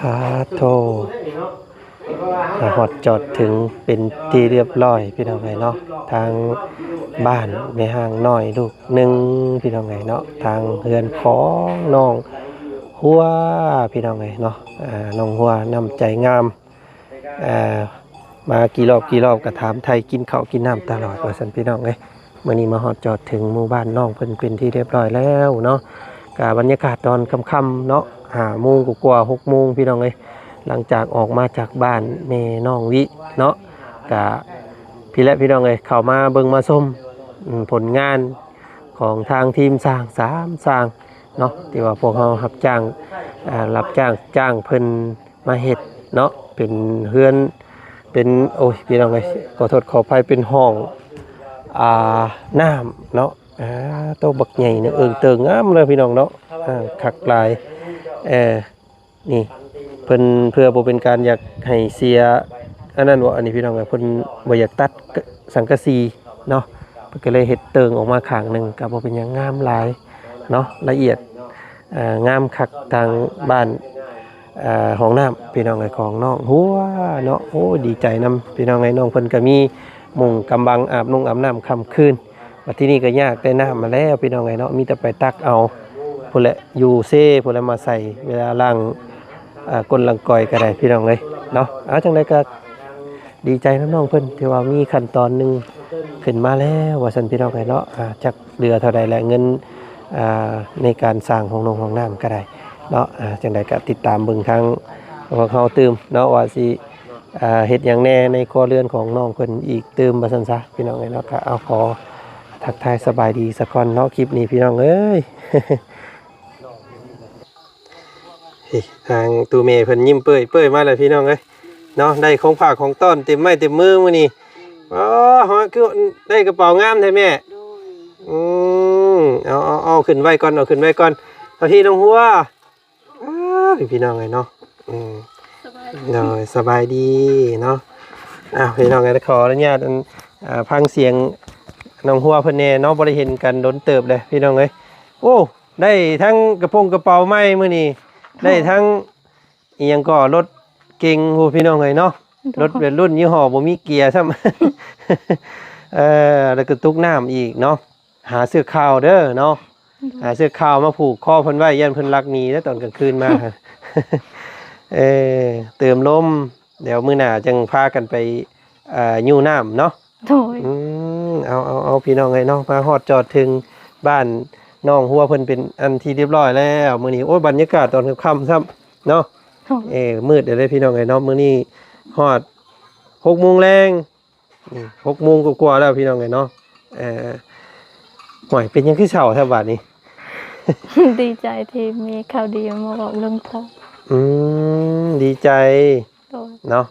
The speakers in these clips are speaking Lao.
ສາທຸ ມາຮອດຈອດເຖິງເປັນທີ່ຮຽບຮ້ອຍ ພີ່ນ້ອງເອີຍເນາະ ທາງບ້ານແມ່ຮ້າງນ້ອຍລູກໜຶ່ງ ພີ່ນ້ອງເອີຍເນາະ ທາງເຮືອນຂອງນ້ອງຫົວ ພີ່ນ້ອງເອີຍເນາະ ອາ ນ້ອງຫົວນ້ຳໃຈງາມ ເອີ ມາກີ່ຮອບກີ່ຮອບກໍຖາມໄຖ່ກິນເຂົ້າກິນນ້ຳຕະຫຼອດວ່າຊັ້ນ ພີ່ນ້ອງເອີຍ. ມື້ນີ້ມາຮອດຈອດເຖິງໝູ່ບ້ານນ້ອງເພິ່ນເປັນທີ່ຮຽບຮ້ອຍແລ້ວເນາະ. ກະບັນຍາກາດຕອນຄ່ຳໆເນາະ ຫ້າໂມງກວ່າໆ ຫົກໂມງ ພີ່ນ້ອງເອີຍ. ຫຼັງຈາກອອກມາຈາກບ້ານແມ່ນ້ອງວິເນາະ ກະພີ້ແຫຼະ ພີ່ນ້ອງເອີຍ ເຂົ້າມາເບິ່ງມາຊົມ ອາ ຜົນງານຂອງທາງທີມຊ່າງ ສາມຊ່າງເນາະ ທີ່ວ່າພວກເຮົາຮັບຈ້າງ ອາ ຮັບຈ້າງ ຈ້າງເພິ່ນ ມາເຮັດເນາະ ເປັນເຮືອນ ເປັນ ໂອ້ຍ ພີ່ນ້ອງເອີຍ ຂໍໂທດຂໍອະໄພ ເປັນຫ້ອງ ອ່າ ນ້ຳເນາະ. ອ່າ ໂຕບັກໃຫຍ່ເນາະ ເອີ່ງເຕີງງາມເລີຍ ພີ່ນ້ອງເນາະ. ອ່າ ຄັກຫຼາຍ ເອີ ນີ້ ເພິ່ນ ເພື່ອບໍ່ເປັນການຢາກໃຫ້ເສຍ ອັນນັ້ນເນາະ ອັນນີ້ ພີ່ນ້ອງເອີຍ ເພິ່ນບໍ່ຢາກຕັດສັງກະສີເນາະ ເພິ່ນກໍເລີຍເຮັດເຕີງອອກມາຂ້າງໜຶ່ງ ກໍບໍ່ເປັນຫຍັງ ງາມຫຼາຍເນາະ ລະອຽດ ເອີ ງາມຄັກ ທາງບ້ານ ເອີ ຫ້ອງນ້ຳ ພີ່ນ້ອງເອີຍ ຂອງນ້ອງຫົວເນາະ. ໂອ້ ດີໃຈນຳ ພີ່ນ້ອງເອີຍ ນ້ອງເພິ່ນກໍມີມຸ້ງກຳບັງອາບນົງອາບນ້ຳຄ່ຳຄືນ. ບັດທີນີ້ກໍຍາກແຕ່ນ້ຳມາແລ້ວ ພີ່ນ້ອງເອີຍເນາະ ມີແຕ່ໄປຕັກເອົາພຸ້ນແຫຼະ ຢູ່ເຊພຸ້ນແຫຼະ ມາໃສ່ເວລາລ້າງ ເອີ ກົ້ນລ້າງກ້ອຍກໍໄດ້ ພີ່ນ້ອງເອີຍເນາະ. ເອົາ ຈັ່ງໃດກໍດີໃຈນຳນ້ອງເພິ່ນ ທີ່ວ່າມີຂັ້ນຕອນໜຶ່ງຂຶ້ນມາແລ້ວວ່າຊັ້ນ ພີ່ນ້ອງເອີຍເນາະ. ອ່າ ຈັກເຫຼືອເທົ່າໃດແຫຼະ ເງິນ ອ່າ ໃນການສ້າງຫ້ອງນົງຫ້ອງນ້ຳກໍໄດ້ເນາະ. ອ່າ ຈັ່ງໃດກໍຕິດຕາມເບິ່ງທາງພວກເຮົາຕື່ມເນາະ ວ່າຊິ ອ່າ ເຮັດຫຍັງແດ່ໃນຄົວເຮືອນຂອງນ້ອງເພິ່ນອີກຕື່ມວ່າຊັ້ນຊະ ພີ່ນ້ອງເອີຍເນາະ. ກໍເອົາ ຂໍທັກທາຍສະບາຍດີສາກ່ອນເນາະ ຄລິບນີ້ ພີ່ນ້ອງເອີຍ. ເອີ ທາງຕູ້ແມ່ເພິ່ນຍິ້ມເປີ້ຍໆມາແລ້ວ ພີ່ນ້ອງເອີຍເນາະ. ໄດ້ຂອງຝາກຂອງຕ້ອນເຕັມໄມ້ເຕັມມືມື້ນີ້. ອໍ ຮອດ ຄືໄດ້ກະເປົາງາມແທ້ແມ່. ໂດຍ ອືມ ເອົາ ເອົາ ເອົາຂຶ້ນໄວ້ກ່ອນ ເອົາຂຶ້ນໄວ້ກ່ອນ. ເອົາ ພີ່ນ້ອງຫົວ ອ້າວ ພີ່ນ້ອງເອີຍເນາະ ອືມ ສະບາຍດີ ໂດຍ ສະບາຍດີເນາະ. ອ້າວ ພີ່ນ້ອງເອີຍ ຂໍອະນຸຍາດ ອັນ ອ່າ ຟັງສຽງນ້ອງຫົວເພິ່ນແດ່ເນາະ ບໍ່ໄດ້ເຫັນກັນດົນເຕີບເລີຍ ພີ່ນ້ອງເອີຍ. ໂອ້ ໄດ້ທັງກະໂປງກະເປົາໃໝ່ມື້ນີ້ ໂດຍ ໄດ້ທັງອີ່ຫຍັງກໍ ລົດເກັງພຸ້ນ ພີ່ນ້ອງເອີຍເນາະ ໂດຍ ລົດແບບລຸ້ນຍີ່ຫໍ້ບໍ່ມີເກຍຊ້ຳ ເອີ ແລ້ວກະຕຸກນ້ຳອີກເນາະ. ຫາຊື້ເຂົ້າເດີເນາະ ໂດຍ ຫາຊື້ເຂົ້າມາຜູກຄໍເພິ່ນໄວ້ ຢ້ານເພິ່ນລັກໜີເດີຕອນກາງຄືນມາ. ເອີ ເຕີມລົມ ດຽວມື້ໜ້າຈັ່ງພາກັນໄປ ເອີ ຍູ້ນ້ຳເນາະ. ໂດຍ ອືມ ເອົາ ເອົາ ເອົາ ພີ່ນ້ອງເອີຍເນາະ ມາຮອດຈອດເຖິງບ້ານນ້ອງຫົວເພິ່ນເປັນອັນທີ່ຮຽບຮ້ອຍແລ້ວມື້ນີ້. ໂອ້ຍ ບັນຍາກາດຕອນຄ່ຳໆຊ້ຳເນາະ ໂດຍ ເອີ ມືດແລ້ວເດ້ ພີ່ນ້ອງເອີຍເນາະ. ມື້ນີ້ຮອດຫົກໂມງແລງ ນີ້ ຫົກໂມງກວ່າໆແລ້ວ ພີ່ນ້ອງເອີຍເນາະ. ເອີ ໂອ້ຍ ເປັນຫຍັງຄືເສົ້າແທ້ບາດນີ້? ດີໃຈທີ່ມີຂ່າວດີມາບອກເລື່ອງພໍ່. ອືມ ດີໃຈ ໂດຍ ເນາະ.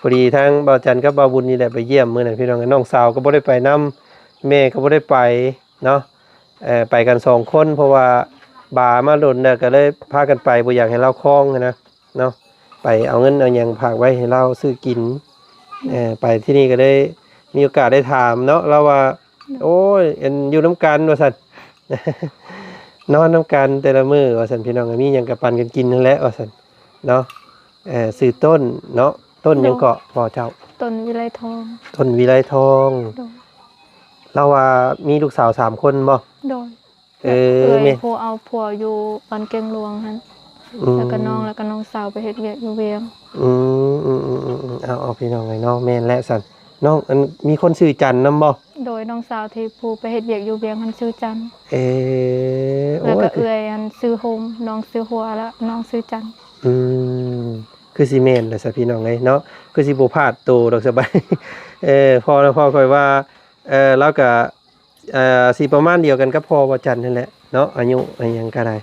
ພໍດີທາງບ່າວຈັນກັບບ່າວບຸນນີ້ແຫຼະໄປຢ້ຽມມື້ນັ້ນ ພີ່ນ້ອງເອີຍ. ນ້ອງສາວກໍບໍ່ໄດ້ໄປນຳ ແມ່ກໍບໍ່ໄດ້ໄປເນາະ. ເອີ ໄປກັນສອງຄົນ ເພາະວ່າບາມາດົນແລ້ວ ກໍເລີຍພາກັນໄປ ບໍ່ຢາກໃຫ້ລາວຄອງຫັ້ນນະ ເນາະ ໄປເອົາເງິນເອົາຫຍັງຝາກໄວ້ໃຫ້ລາວຊື້ກິນ. ເອີ ໄປທີ່ນີ້ກໍໄດ້ມີໂອກາດໄດ້ຖາມເນາະ ລາວວ່າ ໂດຍ ໂອ້ຍ ອັນ ຢູ່ນຳກັນວ່າຊັ້ນ ນອນນຳກັນແຕ່ລະມື້ວ່າຊັ້ນ ພີ່ນ້ອງ ມີຫຍັງກໍປັນກັນກິນຫັ້ນແຫຼະວ່າຊັ້ນເນາະ. ເອີ ຊື່ຕົ້ນເນາະ ຕົ້ນຫຍັງເກາະ ໂດຍ ພໍ່ເຈົ້າ? ຕົ້ນວິໄລທອງ. ຕົ້ນວິໄລທອງ ໂດຍ. ລາວວ່າມີລູກສາວສາມຄົນບໍ່? ໂດຍ. ເອີ ເອື້ອຍ ແມ່ນ ຜູ້ເອົາຜົວຢູ່ບ້ານແກ້ງຫຼວງຫັ້ນ ອືມ ແລ້ວກໍນ້ອງ ແລ້ວກໍນ້ອງສາວໄປເຮັດວຽກຢູ່ວຽງ. ອືມ ເອົາ ເອົາ ພີ່ນ້ອງເອີຍເນາະ ແມ່ນແຫຼະຊັ້ນ. ນ້ອງ ອັນ ມີຄົນຊື່ຈັນນຳບໍ່? ໂດຍ ນ້ອງສາວທີ່ຜູ້ໄປເຮັດວຽກຢູ່ວຽງຫັ້ນຊື່ຈັນ. ເອີ ແລ້ວກໍ ໂອ້ຍ ເອື້ອຍຫັ້ນຊື່ໂຮມ ນ້ອງຊື່ຫົວ ແລ້ວນ້ອງຊື່ຈັນ. ອືມ ຄືຊິແມ່ນແຫຼະຊະ ພີ່ນ້ອງເອີຍເນາະ ຄືຊິບໍ່ພາດໂຕດອກສະບາຍ. ເອີ ພໍ່ນະ ພໍ່ຂ້ອຍວ່າ ເອີ ລາວກໍ ເອີ ຊິປະມານດຽວກັນກັບພໍ່ບ່າວຈັນຫັ້ນແຫຼະເນາະ ອາຍຸອີ່ຫຍັງກໍໄດ້.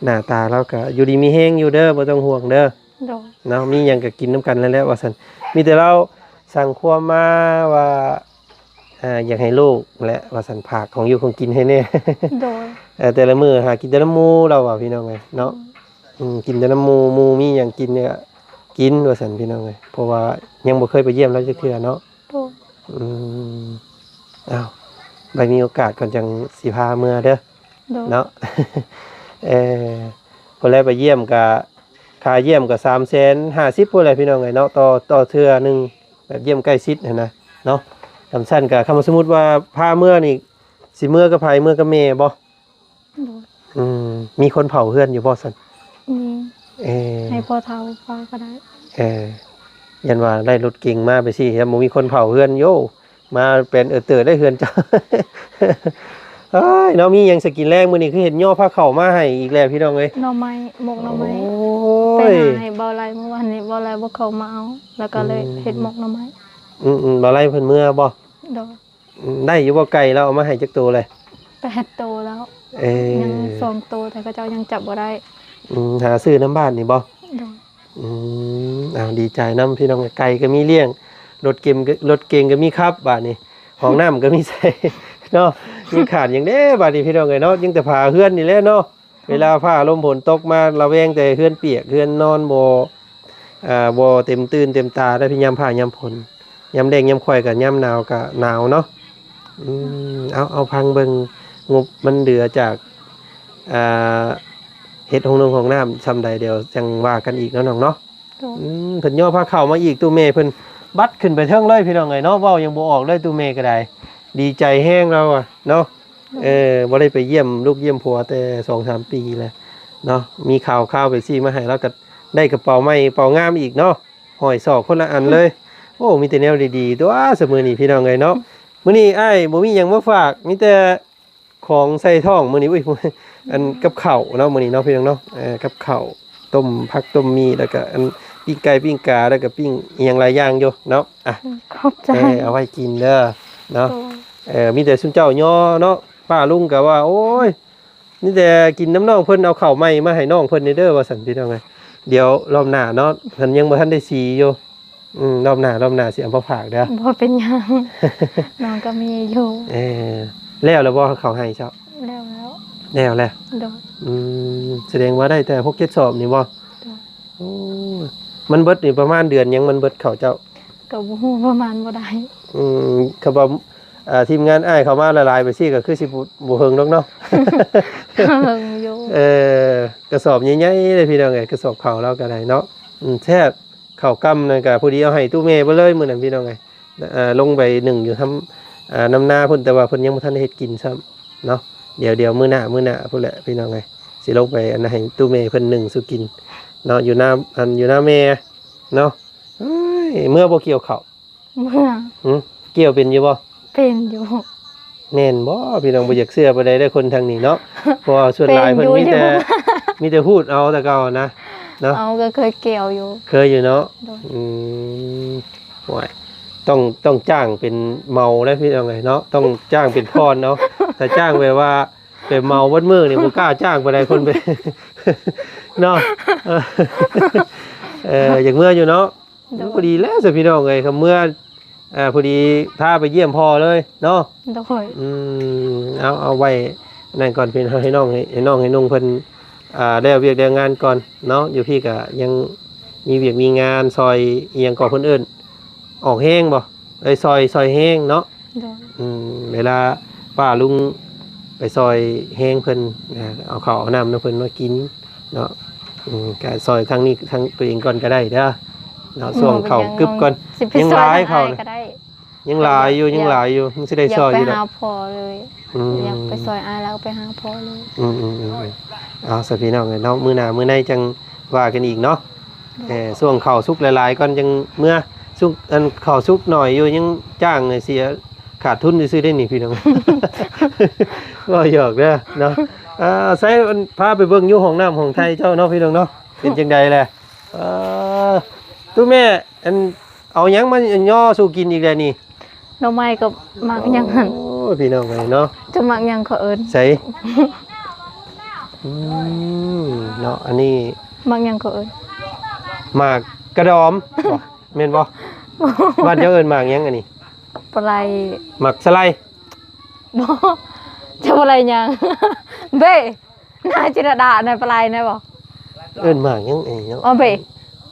ໜ້າຕາລາວກໍຢູ່ດີມີແຮງຢູ່ເດີ ບໍ່ຕ້ອງຫ່ວງເດີ ໂດຍ ເນາະ. ມີຫຍັງກໍກິນນຳກັນຫັ້ນແຫຼະວ່າຊັ້ນ. ມີແຕ່ລາວສັ່ງຄວາມມາວ່າ ເອີ ຢາກໃຫ້ລູກແຫຼະວ່າຊັ້ນ ຝາກຂອງຢູ່ຂອງກິນໃຫ້ແດ່ ໂດຍ. ເອີ ແຕ່ລະມື້ຫາກິນແຕ່ນຳໝູ່ ລາວວ່າ ພີ່ນ້ອງເອີຍເນາະ. ອືມ ອືມ ກິນແຕ່ນຳໝູ່ ໝູ່ມີຫຍັງກິນກໍກິນວ່າຊັ້ນ ພີ່ນ້ອງເອີຍ ເພາະວ່າຍັງບໍ່ເຄີຍໄປຢ້ຽມລາວຈັກເທື່ອເນາະ. ໂດຍ. ອືມ ໄປມີໂອກາດກ່ອນຈັ່ງຊິພາເມືອເດີ ໂດຍ ເນາະ ເອີ ຜູ້ໃດໄປຢ້ຽມກະ ຄ່າຢ້ຽມກະສາມແສນຫ້າສິບພຸ້ນແຫຼະພີ່ນ້ອງເອີຍເນາະ ຕໍ່ ຕໍ່ເທື່ອໜຶ່ງ ແບບຢ້ຽມໃກ້ຊິດຫັ້ນນະເນາະ. ຄັນຊັ້ນກະ ຄັນວ່າສົມມຸດວ່າພາເມືອນີ້ ຊິເມືອກັບໃຜ? ເມືອກັບແມ່ບໍ່? ໂດຍ ອືມ ມີຄົນເຝົ້າເຮືອນຢູ່ບໍ່ຊັ້ນ? ມີ ເອີ ໃຫ້ພໍ່ເຖົ້າເຝົ້າກໍໄດ້ ເອີ ຢ້ານວ່າໄດ້ລົດເກັງມາໄປຊີ້ ແລ້ວບໍ່ມີຄົນເຝົ້າເຮືອນ ໂຢ ມາແປນເອີເຕີໄດ້ເຮືອນເຈົ້າ ເອີຍເນາະ. ມີຫຍັງສະກິນແລງ? ມື້ນີ້ຄືເຫັນຍໍພາເຂົ້າມາໃຫ້ອີກແລ້ວພີ່ນ້ອງເອີຍ ໜໍ່ໄມ້ ໝົກໜໍ່ໄມ້ ໂອ້ຍ ໄປຫາໃຫ້ເບົາໄລ ມື້ວານນີ້ເບົາໄລບໍ່ເຂົ້າມາເອົາ ແລ້ວກໍເລີຍ ອືມ ເຮັດໝົກໜໍ່ໄມ້ ອືມໆ ເບົາໄລເພິ່ນເມືອບໍ່? ໂດຍ ອືມ ໄດ້ຢູ່ບໍ່ໄກ່? ລາວເອົາມາໃຫ້ຈັກໂຕແລ້ວ? ແປດໂຕແລ້ວ ເອີ ຍັງສອງໂຕ ແຕ່ເຂົາເຈົ້າຍັງຈັບບໍ່ໄດ້ ອືມ ຫາຊື້ນຳບ້ານນີ້ບໍ່? ໂດຍ ອືມ ອ້າວ ດີໃຈນຳພີ່ນ້ອງ ໄກ່ກໍມີລ້ຽງ ລົດເກັງ ລົດເກັງກໍມີຂັບ ບາດນີ້ຫ້ອງນ້ຳກໍມີໃຊ້ເນາະ ຍັງຂາດຫຍັງເດ້ບາດນີ້ພີ່ນ້ອງເອີຍເນາະ ຍັງແຕ່ຝາເຮືອນນີ້ແຫຼະເນາະ. ເວລາຟ້າລົມຝົນຕົກມາ ລະແວງແຕ່ເຮືອນປຽກ ເຮືອນນອນບໍ່ ອ່າ ບໍ່ເຕັມຕື່ນເຕັມຕາໄດ້ ຍາມຟ້າຍາມຝົນ ຍາມແລ້ງຍາມຂ້ອຍ ກະຍາມໜາວກະໜາວເນາະ. ອືມ ເອົາ ເອົາ ຟັງເບິ່ງ ງົບມັນເຫຼືອຈາກ ອ່າ ເຮັດຫ້ອງນົງຫ້ອງນ້ຳຊ່ຳໃດ ດຽວຈັ່ງວ່າກັນອີກເນາະນ້ອງເນາະ. ໂດຍ ອືມ ເພິ່ນຍໍພາເຂົ້າມາອີກ ຕູ້ແມ່ເພິ່ນບັດຂຶ້ນໄປເທິງເລີຍພີ່ນ້ອງເອີຍເນາະ ເວົ້າຍັງບໍ່ອອກເລີຍ ຕູ້ແມ່ກໍໄດ້ ດີໃຈແຮງລາວອະເນາະ. ໂດຍ ເອີ ບໍ່ໄດ້ໄປຢ້ຽມລູກຢ້ຽມຜົວແຕ່ສອງສາມປີແລ້ວເນາະ ມີຂ່າວຄາວໄປຊີ້ມາໃຫ້ ລາວກໍໄດ້ກະເປົາໃໝ່ ເປົາງາມອີກເນາະ ຫ້ອຍສອກຄົນລະອັນເລີຍ. ໂອ້ ມີແຕ່ແນວດີໆຕົວະ ຊຸມື້ນີ້ພີ່ນ້ອງເອີຍເນາະ. ມື້ນີ້ອ້າຍບໍ່ມີຫຍັງມາຝາກ ມີແຕ່ ຂອງໃສ່ທ້ອງມື້ນີ້ ອຸ້ຍ ອັນ ກັບເຂົ້າເນາະ ມື້ນີ້ເນາະພີ່ນ້ອງເນາະ ເອີ ກັບເຂົ້າ ຕົ້ມຜັກຕົ້ມໝີ່ ແລ້ວກະ ອັນ ປີ້ງໄກ່ປີ້ງກາ ແລ້ວກະປີ້ງອີ່ຫຍັງຫຼາຍຢ່າງຢູ່ເນາະ. ອະ ຂອບໃຈ ເອີ ເອົາໄວ້ກິນເດີເນາະ. ໂດຍ ເອີ ມີແຕ່ຊຸມເຈົ້າຍໍເນາະ ປ້າລຸງກະວ່າ ໂອ້ຍ ມີແຕ່ກິນນຳນ້ອງເພິ່ນ ເອົາເຂົ້າໃໝ່ມາໃຫ້ນ້ອງເພິ່ນແດ່ເດີ ວ່າຊັ້ນພີ່ນ້ອງເອີຍ. ດຽວລອບໜ້າເນາະ ເພິ່ນຍັງບໍ່ທັນໄດ້ສີຢູ່. ອືມ ລອບໜ້າ ລອບໜ້າຊິເອົາມາຝາກເດີ. ບໍ່ເປັນຫຍັງ ນ້ອງກໍມີຢູ່. ເອີ ແລ້ວແລ້ວບໍ່ ເຂົ້າໄຮ່ເຈົ້າ? ແລ້ວແລ້ວ ແລ້ວແລ້ວ. ໂດຍ ອືມ ສະແດງວ່າໄດ້ແຕ່ຫົກເຈັດສອບນີ້ບໍ່? ໂດຍ ໂອ້ຍ ມັນເບິດນີ້ປະມານເດືອນຫຍັງ ມັນເບິດເຂົ້າເຈົ້າ? ກໍບໍ່ຮູ້ ປະມານບໍ່ໄດ້. ອືມ ຄັນວ່າ ອ່າ ທີມງານອ້າຍເຂົ້າມາຫຼາຍໆ ໄປຊີ້ ກໍຄືຊິບໍ່ ບໍ່ເຫິງດອກເນາະ. ເຫິງຢູ່ ເອີ ກະສອບໃຫຍ່ໆເດ້ພີ່ນ້ອງເອີຍ ກະສອບເຂົ້າລາວກໍໄດ້ເນາະ. ອືມ ແຊບ ເຂົ້າກ່ຳນັ້ນກະພໍດີເອົາໃຫ້ຕູ້ແມ່ເບິດເລີຍມື້ນັ້ນພີ່ນ້ອງເອີຍ. ເອີ ລົງໄປໜຶ້ງຢູ່ທຳ ເອີ ນຳນາພຸ້ນ ແຕ່ວ່າເພິ່ນຍັງບໍ່ທັນໄດ້ເຮັດກິນຊ້ຳເນາະ. ດຽວ ດຽວມື້ໜ້າ ມື້ໜ້າພຸ້ນແຫຼະພີ່ນ້ອງເອີຍ ຊິລົງໄປອັນໃຫ້ຕູ້ແມ່ເພິ່ນໜຶ້ງສູ່ກິນເນາະ ຢູ່ນາ ອັນ ຢູ່ນາແມ່ເນາະ. ເອີຍ ເມືອບໍ່ກ່ຽວເຂົ້າ? ເມືອ ຫຶ ກ່ຽວເປັນຢູ່ບໍ່? ເປັນຢູ່. ແມ່ນບໍ່? ພີ່ນ້ອງບໍ່ຢາກເຊື່ອປານໃດເດ້ຄົນທາງນີ້ເນາະ ເພາະວ່າສ່ວນຫຼາຍເພິ່ນມີແຕ່ ເປັນຢູ່ ມີແຕ່ຮູດເອົາແຕ່ເກົ່ານະເນາະ. ເອົາ ກໍເຄີຍກ່ຽວຢູ່. ເຄີຍຢູ່ເນາະ. ໂດຍ ອືມ ໂອ້ຍ ຕ້ອງ ຕ້ອງຈ້າງເປັນເໝົາໄດ໋ພີ່ນ້ອງເອີຍເນາະ ຕ້ອງຈ້າງເປັນຜ່ອນເອົາ. ຖ້າຈ້າງແບບວ່າໄປເໝົາເບິດມື້ນີ້ ບໍ່ກ້າຈ້າງປານໃດຄົນໄປ ເນາະ. ເອີ ຢາກເມືອຢູ່ເນາະ. ໂດຍ ພໍດີແລ້ວຊະພີ່ນ້ອງເອີຍ ຄຳເມືອ ເອີ ພໍດີພາໄປຢ້ຽມພໍ່ເລີຍເນາະ. ໂດຍ ອືມ ເອົາ ເອົາໄວ້ນັ້ນກ່ອນ ເພິ່ນໃຫ້ນ້ອງ ໃຫ້ ໃຫ້ນ້ອງໃຫ້ນຸ່ງເພິ່ນ ອ່າ ແລ້ວວຽກແລ້ວງານກ່ອນເນາະ. ຢູ່ພີ້ກະຍັງມີວຽກມີງານຊ່ອຍ ອີ່ຫຍັງກໍເພິ່ນເອີ້ນ ອອກແຮງບໍ່? ເອີຍ ຊ່ອຍ ຊ່ອຍແຮງເນາະ. ໂດຍ ອືມ ເວລາປ້າລຸງໄປຊ່ອຍແຮງເພິ່ນ ເອົາເຂົ້າເອົານ້ຳນຳເພິ່ນມາກິນເນາະ. ອືມ ກະຊ່ອຍທາງນີ້ທາງຕົວເອງກ່ອນກໍໄດ້ເດີເນາະ. ອືມ ຊ່ວງເຂົ້າກຶບກ່ອນ ຊິໄປຊ່ອຍ ຍັງຫຼາຍເຂົ້ານະ ກໍໄດ້ ຍັງຫຼາຍຢູ່ ຍັງຫຼາຍຢູ່ ຍັງຊິໄດ້ຊ່ອຍຢູ່ດອກ. ຢາກໄປຫາພໍ່ເລີຍ. ອືມ ຢາກໄປຊ່ອຍອ້າຍ ແລ້ວໄປຫາພໍ່ເລີຍ. ອືມໆໆ ເອົາຊະພີ່ນ້ອງເອີຍເນາະ ມື້ໜ້າມື້ໃນຈັ່ງວ່າກັນອີກເນາະ. ເອີ ຊ່ວງເຂົ້າສຸກຫຼາຍໆກ່ອນຈັ່ງເມືອ ສຸກ ອັນ ເຂົ້າສຸກໜ້ອຍຢູ່ ຍັງຈ້າງໃຫ້ເສຍ ຂາດທຶນຊື່ໆເດ້ນີ້ພີ່ນ້ອງ ເວົ້າຫຍອກເດີເນາະ. ອ່າ ໃສ ພາໄປເບິ່ງຢູ່ຫ້ອງນ້ຳຫ້ອງໄທເຈົ້າເນາະ ພີ່ນ້ອງເນາະ ເປັນຈັ່ງໃດແລະ? ເອີ ຕູ້ແມ່ ອັນ ເອົາຫຍັງມາຍໍສູ່ກິນອີກແລະນີ້? ໜໍ່ໄມ້ກັບໝາກຫຍັງຫັ້ນ. ໂອ້ຍ ພີ່ນ້ອງເອີຍເນາະ ຈະໝາກຫຍັງເຂົາເອີ້ນ? ໃສ? ອືມ ເນາະ ອັນນີ້ໝາກຫຍັງເຂົາເອີ້ນ? ໝາກກະດອມບໍ? ແມ່ນບໍ່? ບ້ານເຈົ້າເອີ້ນໝາກຫຍັງອັນນີ້? ປະໄລ. ໝາກສະໄລ? ບໍ່ ຈະປະໄລຫຍັງ? ເບ້ ນາຍຈິນດານາຍປະໄລນາຍບໍ່? ເອີ້ນໝາກຫຍັງເອີຍເນາະ? ອໍ ເບ້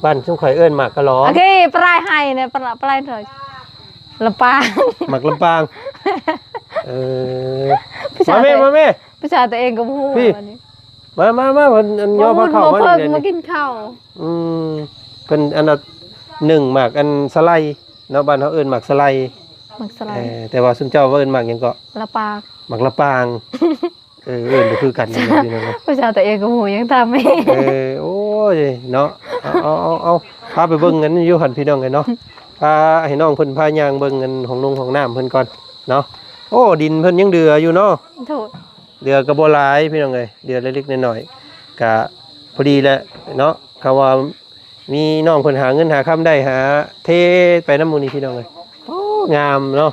ບ້ານຊຸມຂ້ອຍເອີ້ນໝາກກະຫຼອມ. ໂອເຄ ປະໄລໄຮນາຍ ປະໄລ ປະໄລເອີຍ ລຳປາງ ໝາກລຳປາງ. ເອີ ມາແມ່ ມາແມ່ ພາສາຕົວເອງກໍບໍ່ຮູ້ ພີ່ ອັນນີ້ ມາ ມາ ມາ ເພິ່ນອັນຍໍພາເຂົ້າມານີ້ ມາກິນເຂົ້າ ອືມ ເພິ່ນອັນນ່າໜຶ້ງໝາກອັນສະໄລເນາະ ບ້ານເຮົາເອີ້ນໝາກສະໄລ ໝາກສະໄລ ເອີ ແຕ່ວ່າຊຸມເຈົ້າເອີ້ນໝາກຫຍັງເກາະ? ລະປາງ ໝາກລະປາງ ເອີ ເອີ້ນບໍ່ຄືກັນເນາະ ພີ່ນ້ອງເນາະ ພາສາຕົວເອງກໍບໍ່ຮູ້ຫຍັງ ຖາມແມ່ ເອີ ໂອ້ຍເນາະ ເອົາ ເອົາ ເອົາ ເອົາ ພາໄປເບິ່ງກັນຢູ່ຫັ້ນ ພີ່ນ້ອງເອີຍເນາະ ພາໃຫ້ນ້ອງເພິ່ນພາຍ່າງເບິ່ງອັນຫ້ອງນົງຫ້ອງນ້ຳເພິ່ນກ່ອນເນາະ ໂອ້ ດິນເພິ່ນຍັງເຫຼືອຢູ່ເນາະ ໂດຍ ເຫຼືອກໍບໍ່ຫຼາຍພີ່ນ້ອງເອີຍ ເຫຼືອເລັກໆນ້ອຍໆ ກະພໍດີແຫຼະເນາະ ຄຳວ່າມີນ້ອງເພິ່ນຫາເງິນຫາຄຳໄດ້ ຫາເທໄປນຳໝູ່ນີ້ພີ່ນ້ອງເອີຍ ໂອ້ ງາມເນາະ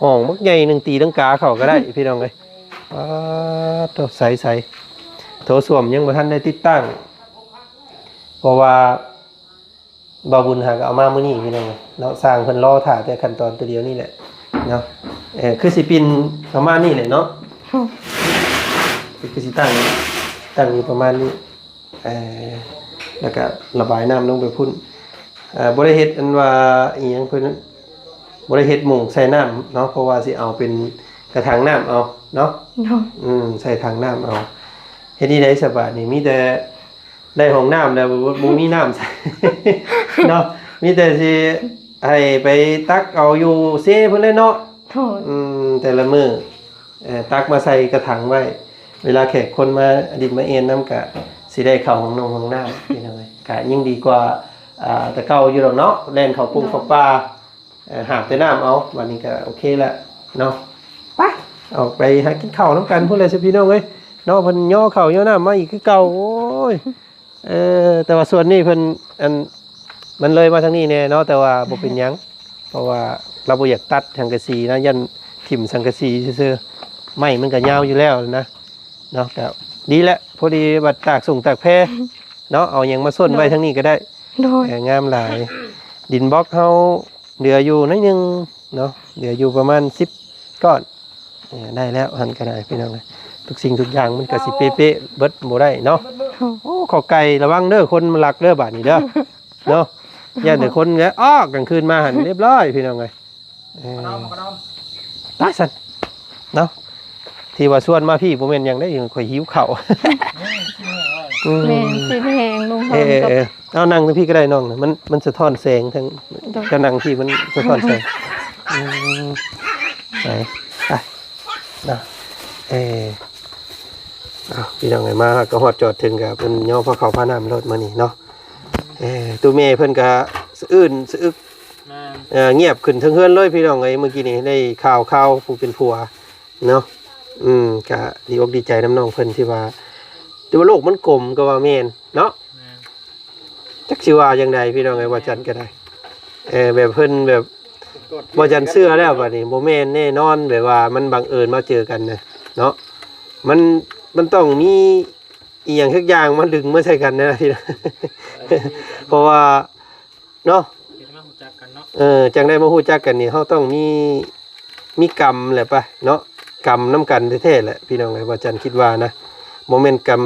ຫ້ອງບັກໃຫຍ່ໜຶ່ງຕີລັງກາເຂົ້າກໍໄດ້ພີ່ນ້ອງເອີຍ ປາດໂທ້ ໃສໆ ໂຖສ້ວມຍັງບໍ່ທັນໄດ້ຕິດຕັ້ງ ເພາະວ່າ ບ່າວບຸນຫາກໍເອົາມາມື້ນີ້ພີ່ນ້ອງເນາະ ຊ່າງເພິ່ນລໍຖ້າແຕ່ຂັ້ນຕອນຕົວດຽວນີ້ແຫຼະເນາະ ເອີ ຄືຊິປິ່ນປະມານນີ້ແຫຼະເນາະ ຄືຊິຕັ້ງ ຕັ້ງຢູ່ປະມານນີ້ ເອີ ແລ້ວກໍລະບາຍນ້ຳລົງໄປພຸ້ນ ເອີ ບໍ່ໄດ້ເຮັດອັນວ່າອີ່ຫຍັງເພິ່ນ ບໍ່ໄດ້ເຮັດໝ່ອງໃສ່ນ້ຳເນາະ ເພາະວ່າຊິເອົາເປັນກະຖັງນ້ຳເອົາເນາະ ໂດຍ ອືມ ໃສ່ຖັງນ້ຳເອົາ ເຮັດນີ້ໄດ້ສະບາດນີ້ ມີແຕ່ ໄດ້ຫ້ອງນ້ຳແລ້ວບໍ່ ບໍ່ມີນ້ຳໃຊ້ເນາະ ມີແຕ່ຊິໃຫ້ໄປຕັກເອົາຢູ່ເຊພຸ້ນແຫຼະເນາະ ໂດຍ ອືມ ແຕ່ລະມື້ ເອີ ຕັກມາໃສ່ກະຖັງໄວ້ ເວລາແຂກຄົນມາດິນມາເອນນຳ ກະຊິໄດ້ເຂົ້າຫ້ອງນົງຫ້ອງນ້ຳ ພີ່ນ້ອງເອີຍ ກະຍັງດີກວ່າ ອ່າ ແຕ່ເກົ່າຢູ່ດອກເນາະ ແລ່ນເຂົ້າປົງເຂົ້າປ່າ ເອີ ຫາບແຕ່ນ້ຳເອົາ ບາດນີ້ກໍໂອເຄແລ້ວເນາະ ໄປ ອອກໄປຫາກິນເຂົ້ານຳກັນພຸ້ນແຫຼະ ພີ່ນ້ອງເອີຍເນາະ ເພິ່ນຍໍເຂົ້າຍໍນ້ຳມາອີກຄືເກົ່າ ໂອ້ຍ ເອີ ແຕ່ວ່າສ່ວນນີ້ເພິ່ນ ອັນ ມັນເລີຍມາທາງນີ້ແດ່ເນາະ ແຕ່ວ່າບໍ່ເປັນຫຍັງ ເພາະວ່າລາວບໍ່ຢາກຕັດສັງກະສີນະ ຢ້ານຖິ້ມສັງກະສີຊື່ໆ ໄມ້ມັນກໍຍາວຢູ່ແລ້ວນະ ເນາະ ກໍດີແຫຼະ ພໍດີວ່າຕາກສົງຕາກແພເນາະ ເອົາຫຍັງມາສົ້ນໄວ້ທາງນີ້ກໍໄດ້ ໂດຍ ເອີ ງາມຫຼາຍ ດິນບລັອກເຮົາເຫຼືອຢູ່ໜ້ອຍໜຶ່ງເນາະ ເຫຼືອຢູ່ປະມານສິບກ້ອນ ເອີ ໄດ້ແລ້ວຫັ້ນກໍໄດ້ພີ່ນ້ອງເອີຍ ທຸກສິ່ງທຸກຢ່າງມັນກໍຊິເປະໆເບິດບໍ່ໄດ້ເນາະ ໂອ້ ຂໍໄກ່ລະວັງເດີ ຄົນມັນລັກເດີບາດນີ້ເດີ ເນາະ ຢ້ານແຕ່ຄົນແລ້ວ ອ້ອ ກາງຄືນມາຫັ້ນລຽບຮ້ອຍພີ່ນ້ອງເອີຍ ເອີ ມານອນ ມານອນ ຕາຍຊັ້ນເນາະ ທີ່ວ່າຊວນມາພີ້ບໍ່ແມ່ນຫຍັງເດ້ ຂ້ອຍຫິວເຂົ້າ ອືມ ແມ່ນ ຊິແພງລົງ ເອີ ເອີ ເອີ ເອົານັ່ງຢູ່ພີ້ກໍໄດ້ນ້ອງ ມັນ ມັນສະທ້ອນແສງທາງ ໂດຍ ເຈົ້ານັ່ງພີ້ມັນສະທ້ອນແສງ ອືມ ໄປ ໄປ ເນາະ ເອີ ເອົາ ພີ່ນ້ອງເອີຍ ມາກໍຮອດຈອດເຖິງ ກໍເພິ່ນຍໍພາເຂົ້າພານ້ຳໂລດມື້ນີ້ເນາະ ເອີ ຕູ້ແມ່ເພິ່ນກໍສະອື້ນສະອຶກ ແມ່ນ ເອີ ງຽບຂຶ້ນເທິງເຮືອນເລີຍພີ່ນ້ອງເອີຍ ມື້ກີ້ນີ້ໄດ້ຂ່າວຄາວຜູ້ເປັນຜົວເນາະ ອືມ ກະດີອົກດີໃຈນຳນ້ອງເພິ່ນທີ່ວ່າ ແຕ່ວ່າໂລກມັນກົມກໍວ່າແມ່ນເນາະ ແມ່ນ ຈັກຊິວ່າຈັ່ງໃດພີ່ນ້ອງເອີຍ ວ່າຈັນກໍໄດ້ ເອີ ແບບເພິ່ນແບບ ວ່າຈັນເຊື່ອແລ້ວບັດນີ້ ບໍ່ແມ່ນແນ່ນອນ ແບບວ່າມັນບັງເອີນມາເຈີກັນນະເນາະ ມັນ ມັນຕ້ອງມີອີ່ຫຍັງສັກຢ່າງມາດຶງມາໃສ່ກັນນະ ເພາະວ່າ ເນາະ ເຮັດໃຫ້ມາຮູ້ຈັກກັນເນາະ ເອີ ຈັ່ງໄດ້ມາຮູ້ຈັກກັນນີ້ ເຮົາຕ້ອງມີ ມີກຳແຫຼະປະເນາະ ກຳນຳກັນແທ້ໆແຫຼະ ພີ່ນ້ອງເອີຍ ວ່າຈັນຄິດວ່ານະ ບໍ່ແມ່ນກຳ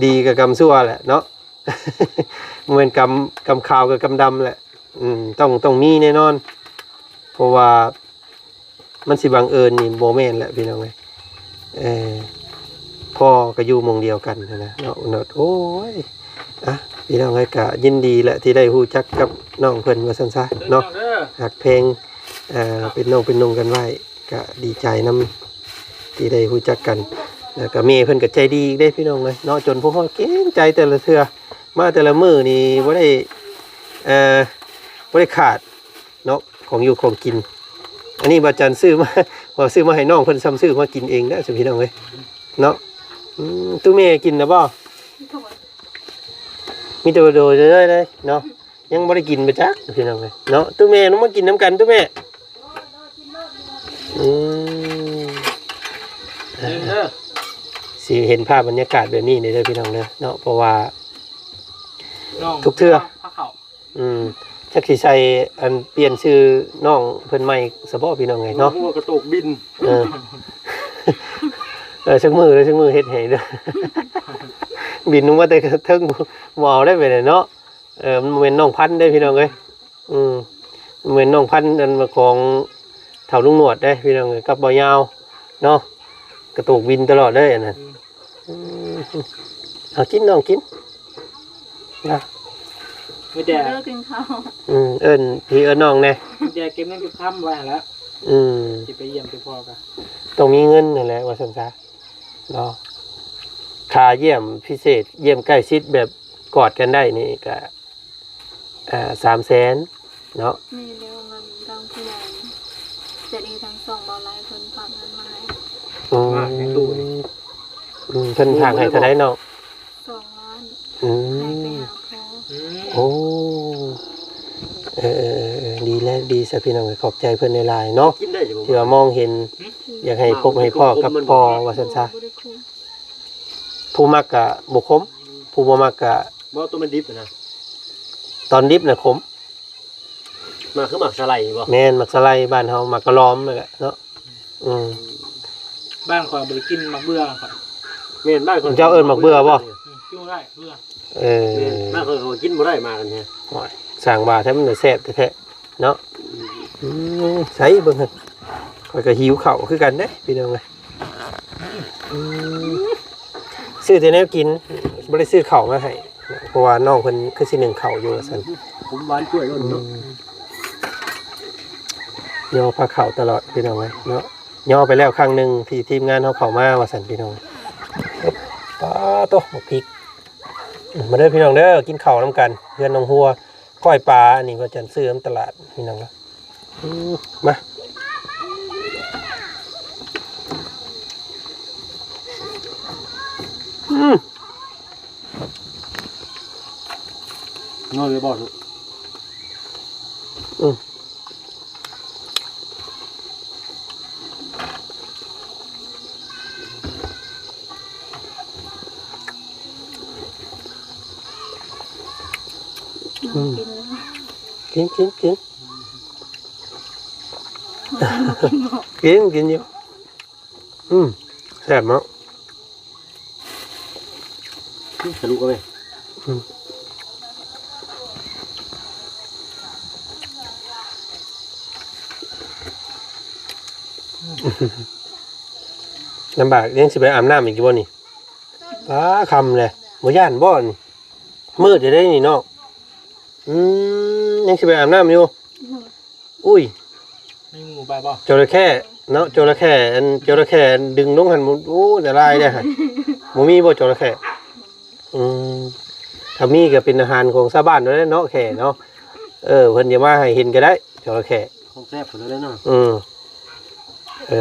ດີກັບກຳຊົ່ວແຫຼະເນາະ ບໍ່ແມ່ນກຳ ກຳຂາວກັບກຳດຳແຫຼະ ອືມ ຕ້ອງ ຕ້ອງມີແນ່ນອນ ເພາະວ່າ ມັນຊິບັງເອີນນີ້ບໍ່ແມ່ນແຫຼະພີ່ນ້ອງເອີຍ ເອີ ພໍ່ກໍຢູ່ໝ່ອງດຽວກັນຫັ້ນນະເນາະ ໂອ້ຍ ອ່ະ ພີ່ນ້ອງເອີຍ ກໍຍິນດີແຫຼະທີ່ໄດ້ຮູ້ຈັກກັບນ້ອງເພິ່ນວ່າຊັ້ນຊະເນາະ ຮັກແພງ ເອີ ເປັນນ້ອງເປັນນຸ່ງກັນໄວ້ ກໍດີໃຈນຳທີ່ໄດ້ຮູ້ຈັກກັນ ແລ້ວກໍແມ່ເພິ່ນກໍໃຈດີອີກເດ້ພີ່ນ້ອງເອີຍເນາະ ຈົນພວກເຮົາເກງໃຈແຕ່ລະເທື່ອ ມາແຕ່ລະມື້ນີ້ບໍ່ໄດ້ ເອີ ບໍ່ໄດ້ຂາດ ເນາະ ຂອງຢູ່ຂອງກິນ ອັນນີ້ບ່າວຈັນຊື້ມາ ວ່າຊື້ມາໃຫ້ນ້ອງເພິ່ນ ຊ່ຳຊື້ມາກິນເອງເດີພີ່ນ້ອງເອີຍເນາະ ອືມ ຕູ້ແມ່ກິນແລ້ວບໍ່? ມີແຕ່ໂດຍເລີຍເນາະ ຍັງບໍ່ໄດ້ກິນໄປຈັກພີ່ນ້ອງເອີຍເນາະ ຕູ້ແມ່ລົງມາກິນນຳກັນຕູ້ແມ່ ອືມ ເດີ ຊິເຫັນພາບບັນຍາກາດແບບນີ້ເດີພີ່ນ້ອງເດີເນາະ ເພາະວ່າ ນ້ອງ ທຸກເທື່ອ ພາເຂົ້າ ອືມ ຈັກຊິໃສ່ ອັນ ປ່ຽນຊື່ນ້ອງເພິ່ນໃໝ່ຊະບໍ່ພີ່ນ້ອງເອີຍເນາະ ຫົວກະໂຕກບິນ ເອີ ເອີ ຈັກມື້ເດີ ຈັກມື້ເຮັດໃຫ້ເດີ ບິນລົງມາແຕ່ເທິງ ບໍ່ເອົາໄດ້ໄປເນາະ ເອີ ມັນບໍ່ແມ່ນນ້ອງພັນເດ້ພີ່ນ້ອງເອີຍ ອືມ ມັນແມ່ນນ້ອງພັນ ອັນ ຂອງ ເຂົາລຸງໜວດເດ້ພີ່ນ້ອງເອີຍ ກັບບ່າວຍາວເນາະ ກະໂຕກວິນຕະຫຼອດເລີຍອັນນັ້ນ. ອືມ ອືມ ເອົາກິນນ້ອງກິນນະ ມີແຕ່ ເດີກິນເຂົ້າ. ອືມ ເອີ້ນພີ່ເອີ້ນນ້ອງແດ່ ມີແຕ່ເກັບເງິນເກັບຄຳໄວ້ຫັ້ນແຫຼະ. ອືມ ຊິໄປຢ້ຽມໄປພໍ້ກະ ຕ້ອງມີເງິນຫັ້ນແຫຼະ ວ່າຊັ້ນຊະເນາະ. ຄ່າຢ້ຽມພິເສດ ຢ້ຽມໃກ້ຊິດແບບກອດກັນໄດ້ນີ້ກະ ອ່າ ສາມແສນເນາະ. ແມ່ນແລ້ວ ເງິນທາງຜູ້ໃຫຍ່ໃຈດີທັງສອງ ເບົາໄລເພິ່ນຝາກເງິນມາໃຫ້. ອືມ ມາໃນຕູ້ນີ້ ອືມ ເພິ່ນຝາກໃຫ້ເທົ່າໃດນ້ອງ? ສອງລ້ານ. ອືມ ໃຫ້ໄປຫາພໍ່. ອືມ ໂອ້ ເອີໆ ດີແລ້ວ ດີຊະພີ່ນ້ອງ ຂອບໃຈເພິ່ນຫຼາຍໆເນາະ ກິນໄດ້ຢູ່ບໍ່ ທີ່ວ່າມອງເຫັນ ຫຶ ຢາກໃຫ້ພົບໃຫ້ພໍ້ກັບພໍ່ວ່າຊັ້ນຊະ. ບໍ່ໄດ້ຄຸມ ຜູ້ມັກກະບໍ່ຂົມ ຜູ້ບໍ່ມັກກະ ບໍ່ ໂຕມັນດິບນະ ຕອນດິບນະຂົມ. ໝາກຄືໝາກສະໄລບໍ່? ແມ່ນ ໝາກສະໄລ ບ້ານເຮົາ ໝາກກະຫຼອມນັ້ນແຫຼະເນາະ. ອືມ ບ້ານຂ້ອຍບໍ່ໄດ້ກິນໝາກເບືອຂ້ອຍ. ແມ່ນ ບ້ານຂ້ອຍ ເຈົ້າເອີ້ນໝາກເບືອບໍ່? ອືມ ກິນບໍ່ໄດ້ເບືອ. ເອີ ແມ່ນ ບ້ານຂ້ອຍເຂົາກິນບໍ່ໄດ້ໝາກອັນນີ້. ໂອ້ຍ ສ້າງວ່າແທ້ ມັນແຊບແທ້ໆເນາະ. ອືມ ໃສເບິ່ງຫັ້ນ ຂ້ອຍກະຫິວເຂົ້າຄືກັນເດ້ພີ່ນ້ອງເອີຍ. ອືມ ຊື້ແຕ່ແນວກິນ ບໍ່ໄດ້ຊື້ເຂົ້າມາໃຫ້ ເພາະວ່ານ້ອງເພິ່ນຄືຊິໜຶ້ງເຂົ້າຢູ່ວ່າຊັ້ນ. ຂົມຫວານກ້ວຍໂລດເນາະ. ອືມ ຍໍພາເຂົ້າຕະຫຼອດພີ່ນ້ອງເອີຍເນາະ. ຍໍໄປແລ້ວຄັ້ງໜຶ່ງທີ່ທີມງານເຮົາເຂົ້າມາວ່າຊັ້ນພີ່ນ້ອງ. ປາໂຕ ໝາກພິກ. ມາເດີພີ່ນ້ອງເດີ ກິນເຂົ້ານຳກັນ ເຮືອນນ້ອງຫົວ ກ້ອຍປາ ອັນນີ້ວ່າຈັ່ງຊື້ນຳຕະຫຼາດພີ່ນ້ອງ. ອືມ ມາ ອືມ ນອນເລີຍບໍ່ລູກ? ອືມ ອືມ ກິນ ກິນ ກິນ ກິນ ກິນ ກິນຢູ່. ອືມ ແຊບເນາະ. ອືມ ທະລຸເອົາເວີຍ. ອືມ ລຳບາກ ຍັງຊິໄປອາບນ້ຳອີກຢູ່ບໍ່ນີ້? ປາ ຄ່ຳແລ້ວ ບໍ່ຢ້ານບໍ່ນີ້? ມືດຢູ່ເດ້ນີ້ເນາະ. ອືມ ຍັງຊິໄປອາບນ້ຳຢູ່? ອືມ ອຸ້ຍ ມີງູໄປບໍ່? ຈໍລະເຂົ້ເນາະ ຈໍລະເຂົ້ ອັນ ຈໍລະເຂົ້ອັນດຶງລົງຫັ້ນ ໂອ້ ອັນຕະລາຍເດ້ຫັ້ນ. ບໍ່ມີບໍ່ຈໍລະເຂົ້? ອືມ ຖ້າມີກໍເປັນອາຫານຂອງຊາວບ້ານນັ້ນແຫຼະເນາະ ແຂ້ເນາະ. ເອີ ເພິ່ນຈະມາໃຫ້ເຫັນກໍໄດ້ ຈໍລະເຄ່ ຂອງແຊບພຸ້ນແຫຼະເນາະ. ອືມ ເອີ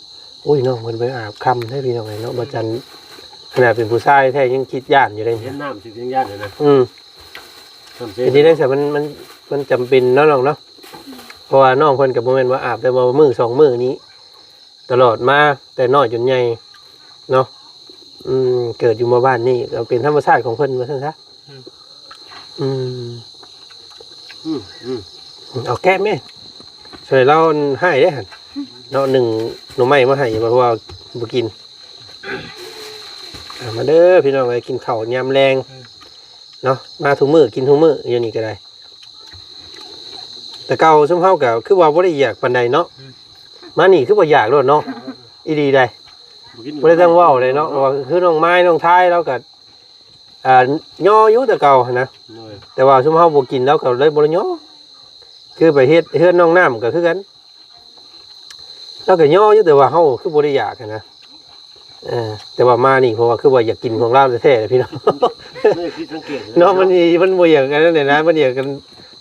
ໆ ໂອ້ຍ ນ້ອງເພິ່ນໄປອາບຄ່ຳແທ້ພີ່ນ້ອງເອີຍເນາະ. ບໍ່ຈັນ ຂະໜາດເປັນຜູ້ຊາຍແທ້ຍັງຄິດຢ້ານຢູ່ເດ້ ເຫັນນ້ຳຊິຍັງຢ້ານຢູ່ນະ. ອືມ ເປັນຈັ່ງໃດຊະ ມັນ ມັນ ມັນຈຳເປັນເນາະນ້ອງເນາະ. ເພາະວ່ານ້ອງເພິ່ນກໍບໍ່ແມ່ນວ່າອາບແຕ່ວ່າມື້ສອງມື້ນີ້ ຕະຫຼອດມາແຕ່ນ້ອຍຈົນໃຫຍ່ເນາະ. ອືມ ເກີດຢູ່ໝູ່ບ້ານນີ້ກໍເປັນທຳມະຊາດຂອງເພິ່ນວ່າຊັ້ນຊະ. ອືມ ອືມ ອືມ ອືມ ເອົາແກ້ມແມ່ ຊ່ວຍລາວໃຫ້ເດ້ຫັ້ນເນາະ. ໜຶ້ງໜໍ່ໄມ້ມາໃຫ້ ເພາະວ່າບໍ່ກິນ. ເອົາມາເດີພີ່ນ້ອງເອີຍ ກິນເຂົ້າຍາມແລງ ເນາະ ມາທຸກມື້ ກິນທຸກມື້ຢູ່ນີ້ກໍໄດ້. ແຕ່ເກົ່າຊຸມເຮົາກໍຄືວ່າບໍ່ໄດ້ຢາກປານໃດເນາະ. ອືມ ມານີ້ຄືວ່າຢາກໂລດເນາະ. ອີ່ຫຼີໃດ ບໍ່ໄດ້ຕັ້ງເວົ້າໃດເນາະ. ວ່າຄືນ້ອງມາຍ ນ້ອງທາຍ ລາວກໍ ອ່າ ຍໍຢູ່ແຕ່ເກົ່າຫັ້ນນະ. ໂດຍ ແຕ່ວ່າຊຸມເຮົາບໍ່ກິນ ລາວກໍເລີຍບໍ່ໄດ້ຍໍ. ຄືໄປເຮັດເຮືອນນ້ອງນ້ຳກໍຄືກັນ ລາວກໍຍໍຢູ່ ແຕ່ວ່າເຮົາຄືບໍ່ໄດ້ຢາກຫັ້ນນະ. ເອີ ແຕ່ວ່າມານີ້ ເພາະວ່າຄືວ່າຢາກກິນຂອງລາວແທ້ໆແຫຼະພີ່ນ້ອງ ມັນຜິດສັງເກດເນາະ. ມັນ ມັນບໍ່ຢາກອັນນັ້ນແຫຼະນະ ມັນຢາກກັນ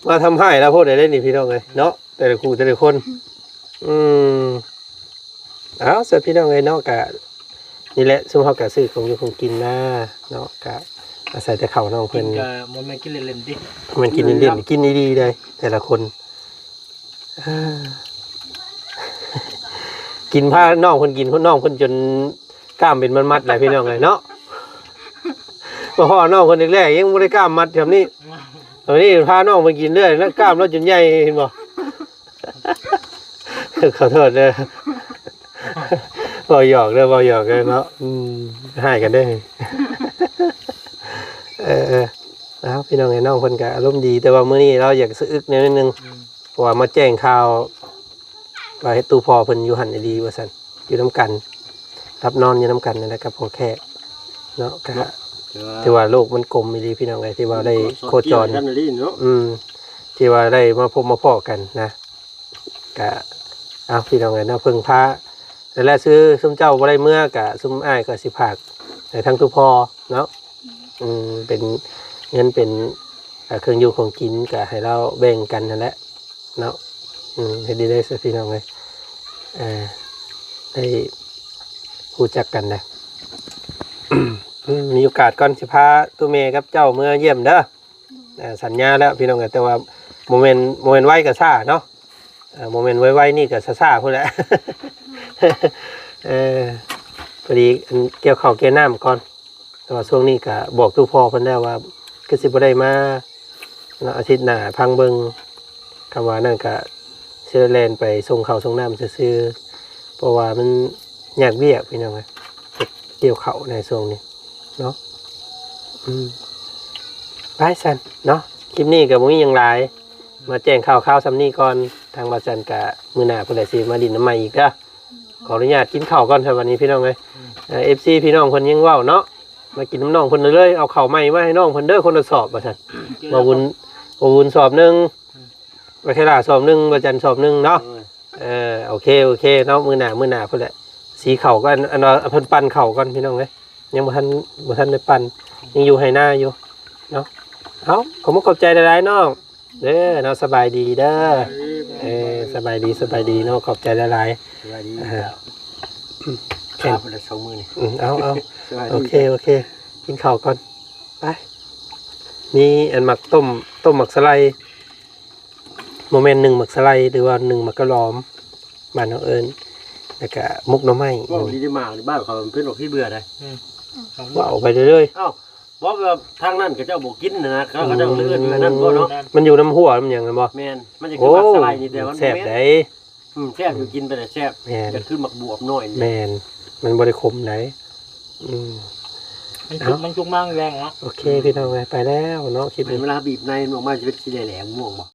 ມາທຳຮ້າຍລາວໂພດໃດເດ້ນີ້ພີ່ນ້ອງເອີຍເນາະ ແຕ່ລະຄູ່ແຕ່ລະຄົນ. ອືມ ເອົາ ຊັ້ນພີ່ນ້ອງເອີຍເນາະ ກະນີ້ແຫຼະ ຊຸມເຮົາກະຊື້ຂອງຢູ່ຂອງກິນມາເນາະ ກະອາໄສແຕ່ເຂົ້ານ້ອງເພິ່ນ. ກິນກະບໍ່ແມ່ນກິນເລ່ນໆຕິ ບໍ່ແມ່ນກິນເລ່ນໆ ກິນດີໆເດ້ແຕ່ລະຄົນ. ກິນພານ້ອງເພິ່ນກິນ ນ້ອງເພິ່ນຈົນກ້າມເປັນມັດໆແລ້ວພີ່ນ້ອງເອີຍເນາະ. ມາພໍ້ນ້ອງເພິ່ນແລກໆ ຍັງບໍ່ໄດ້ກ້າມມັດຊ່ຳນີ້ ຕອນນີ້ພານ້ອງເພິ່ນກິນເລື້ອຍ ແລ້ວກ້າມລາວຈົນໃຫຍ່ ເຫັນບໍ່? ຂໍໂທດເດີ ເວົ້າຫຍອກເດີ ເວົ້າຫຍອກເດີເນາະ. ອືມ ຮ້າຍກັນເດີ. ເອີໆ ເອົາ ພີ່ນ້ອງເອີຍ ນ້ອງເພິ່ນກະອາລົມດີ ແຕ່ວ່າມື້ນີ້ລາວຢາກສະອຶກແນວໜຶ່ງ ອືມ ເພາະວ່າມາແຈ້ງຂ່າວ ວ່າເຮັດຕູ້ພໍ່ເພິ່ນຢູ່ຫັ້ນອີ່ຫຼີວ່າຊັ້ນ ຢູ່ນຳກັນ ຫຼັບນອນຢູ່ນຳກັນນັ້ນແຫຼະກັບພໍ່ແຂກເນາະ. ກະຖືວ່າໂລກມັນກົມອີ່ຫຼີພີ່ນ້ອງເອີຍ ທີ່ວ່າໄດ້ໂຄຈອນ ອືມ ທີ່ວ່າໄດ້ມາພົບມາພໍ້ກັນນະ. ກະ ເອົາ ພີ່ນ້ອງເອີຍເນາະ ເພິ່ງພາ ແລະ ຊື່ຊຸມເຈົ້າບໍ່ໄດ້ເມືອ ກະຊຸມອ້າຍກໍຊິຝາກໃຫ້ທາງຕູ້ພໍ່ເນາະ. ອືມ ເປັນເງິນເປັນ ອ່າ ເຄື່ອງຢູ່ຂອງກິນ ກະໃຫ້ລາວແບ່ງກັນຫັ້ນແຫຼະເນາະ. ອືມ ເຮັດດີເດີຊະພີ່ນ້ອງເອີຍ ເອີ ໄດ້ຮູ້ຈັກກັນນະ. ອືມ ມີໂອກາດກ່ອນຊິພາຕູ້ແມ່ກັບເຈົ້າເມືອຢ້ຽມເດີ. ອ່າ ສັນຍາແລ້ວພີ່ນ້ອງເອີຍ ແຕ່ວ່າບໍ່ແມ່ນ ບໍ່ແມ່ນໄວກໍຊ້າເນາະ. ເອີ ບໍ່ແມ່ນໄວໆນີ້ກໍຊ້າໆພຸ້ນແຫຼະ. ເອີ ພໍດີ ອັນ ກ່ຽວເຂົ້າກ່ຽວນ້ຳກ່ອນ. ແຕ່ວ່າຊ່ວງນີ້ກໍບອກຕູ້ພໍ່ເພິ່ນແລ້ວວ່າ ຄືຊິບໍ່ໄດ້ມາເນາະ ອາທິດໜ້າຟັງເບິ່ງ. ຄຳວ່ານັ້ນກໍຊິແລ່ນໄປສົ່ງເຂົ້າສົ່ງນ້ຳຊື່ໆ ເພາະວ່າມັນຍາກວຽກພີ່ນ້ອງເອີຍ ເກັບກ່ຽວເຂົ້າໃນຊ່ວງນີ້ເນາະ. ອືມ ໄປຊັ້ນເນາະ ຄລິບນີ້ກໍບໍ່ມີຫຍັງຫຼາຍ ມາແຈ້ງຂ່າວຄາວສ່ຳນີ້ກ່ອນ. ທາງບ່າວຈັນກະມື້ໜ້າພຸ້ນແຫຼະຊິມາດິນນຳໃໝ່ອີກເດີ. ຂໍອະນຸຍາດກິນເຂົ້າກ່ອນຊະບັດນີ້ພີ່ນ້ອງເອີຍ. ເອີ ເອັຟຊີພີ່ນ້ອງເພິ່ນຍັງເວົ້າເນາະ ມາກິນນຳນ້ອງເພິ່ນເລີຍ ເອົາເຂົ້າໃໝ່ມາໃຫ້ນ້ອງເພິ່ນເດີ ຄົນລະສອບວ່າຊັ້ນ. ບໍ່ບຸນ ບໍ່ບຸນສອບໜຶ່ງ ບໍ່ເຄລາສອບໜຶ່ງ ບໍ່ຈັນສອບໜຶ່ງເນາະ. ເອີ ໂອເຄ ໂອເຄເນາະ ມື້ໜ້າ ມື້ໜ້າພຸ້ນແຫຼະ. ສີເຂົ້າກ່ອນ ອັນ ອັນວ່າເພິ່ນປັ່ນເຂົ້າກ່ອນພີ່ນ້ອງເອີຍ ຍັງບໍ່ທັນ ບໍ່ທັນໄດ້ປັ່ນ ຍັງຢູ່ໄຮ່ນາຢູ່ເນາະ. ເອົາ ຂອບມຸກຂອບໃຈຫຼາຍໆນ້ອງເດີເນາະ. ສະບາຍດີເດີ. ເອີ ສະບາຍດີ ສະບາຍດີເນາະ ຂອບໃຈຫຼາຍໆ. ສະບາຍດີ. ເອີ ແຂນ ຂ້າພຸ້ນລະສອງມື້ນີ້. ອືມ ເອົາ ເອົາ ສະບາຍດີ. ໂອເຄ ໂອເຄ ກິນເຂົ້າກ່ອນ ໄປ. ມີອັນໝາກຕົ້ມ ຕົ້ມໝາກສະໄລ ບໍ່ແມ່ນໜຶ້ງໝາກສະໄລ ຫຼືວ່າໜຶ້ງໝາກກະຫຼອມ ບ້ານເຮົາເອີ້ນ ແລ້ວກະໝົກໜໍ່ໄມ້. ເວົ້າດີໄດ້ມາ ບ້ານເຂົາເປັນອອກທີ່ເບື່ອໄດ໋. ອືມ ເວົ້າໄປເລື້ອຍໆ. ເອົ້າ ບໍ່ແບບທາງນັ້ນເຂົາເຈົ້າບໍ່ກິນນະ ເຂົາເຈົ້າເອີ້ນອັນນັ້ນບໍ່ເນາະ. ມັນຢູ່ນຳຫົວນຳຫຍັງນັ້ນບໍ່? ແມ່ນ ມັນຈະຄືໝາກສະໄລນີ້ ແຕ່ມັນແຊບໄດ໋. ອືມ ແຊບຢູ່ ກິນໄປແລ້ວແຊບ. ແມ່ນ ກໍຄືໝາກບວບນ້ອຍນີ້. ແມ່ນ ມັນບໍ່ໄດ້ຂົມໃດ. ອືມ ມັນສຸກ ມັນສຸກມາແລງເນາະ. ໂອເຄ ພີ່ນ້ອງເອີຍ ໄປແລ້ວເນາະ ຄລິບນີ້. ເວລາບີບໃນມັນອອກມາຊິເປັນສີແຫຼງໆ ມ່ວງບໍ່?